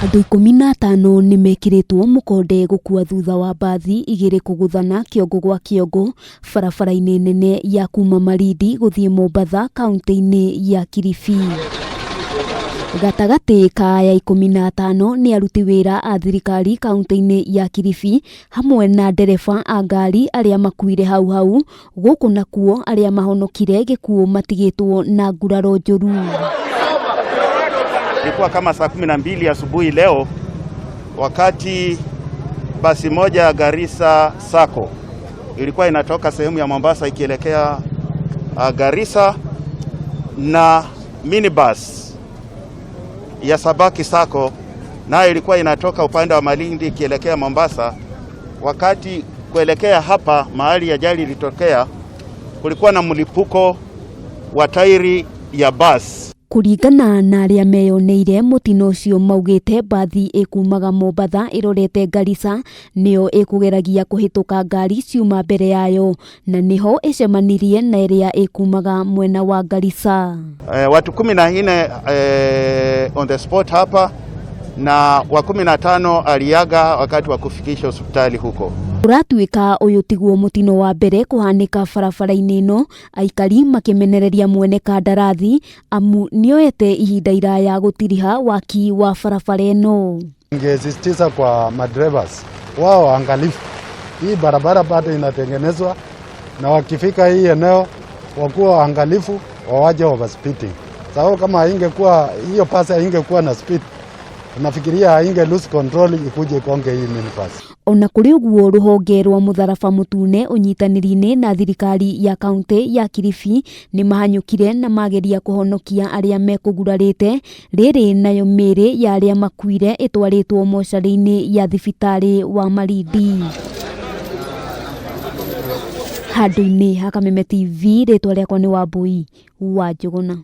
Andũ 15 nĩ mekĩrĩtwo mũkonde gũkua thutha wa mbathi igĩrĩ kũgũthana kĩongo gwa kĩongo barabara-inĩ nene ya kuma Malindi gũthiĩ Mombatha kaunti-inĩ ya Kilifi. Gatagatĩ ka aya 15 nĩ aruti wĩra a thirikari kaunti-inĩ ya Kilifi hamwe na ndereba a ngari arĩa makuire hau hau, gũkũ nakuo arĩa mahonokire gĩkuũ matigĩtwo na nguraro njũru. Ilikuwa kama saa 12 asubuhi leo wakati basi moja ya Garissa Sacco ilikuwa inatoka sehemu ya Mombasa ikielekea Garissa na minibus ya Sabaki Sacco nayo ilikuwa inatoka upande wa Malindi ikielekea Mombasa. Wakati kuelekea hapa mahali ajali ilitokea, kulikuwa na mlipuko wa tairi ya bus. Kũringana na arĩa meyoneire mũtino ũcio, maugĩte mbathi ĩkumaga Mombatha ĩrorete Garissa nĩyo ĩkũgeragia kũhĩtũka ngari ciuma mbere yayo na nĩho ĩcemanirie na ĩrĩa ĩkumaga mwena wa Garissa. Watu 14 on the spot hapa na wa 15 aliaga wakati wa kufikisha hospitali huko. Kũratuĩka ũyũ tiguo mũtino wa mbere kũhanĩka barabara-inĩ ĩno, aikari makĩmenereria mwene kandarathi amu nĩoete ihinda iraya gũtiriha waki wa barabara ĩno. Ningesisitiza kwa madrivers wao waangalifu. Hii barabara bado inatengenezwa, na wakifika hii eneo wakuwa waangalifu, wawache overspeeding. Sababu kama haingekuwa hiyo pasi haingekuwa na speed, nafikiria hainge lose control ikuje igonge hii minibus. Ona kũrĩ ũguo, rũhonge rwa mũtharaba mũtune ũnyitanĩri-inĩ na thirikari ya kaunti ya Kilifi nĩ mahanyũkire na mageria kũhonokia arĩa mekũgurarĩte, rĩrĩ nayo mĩĩrĩ ya arĩa makuire ĩtwarĩtwo mocarĩ-inĩ ya thibitarĩ wa Malindi. Handũ-inĩ ha Kameme TV, rĩtwa rĩakwa nĩ Wambui wa Njũgũna.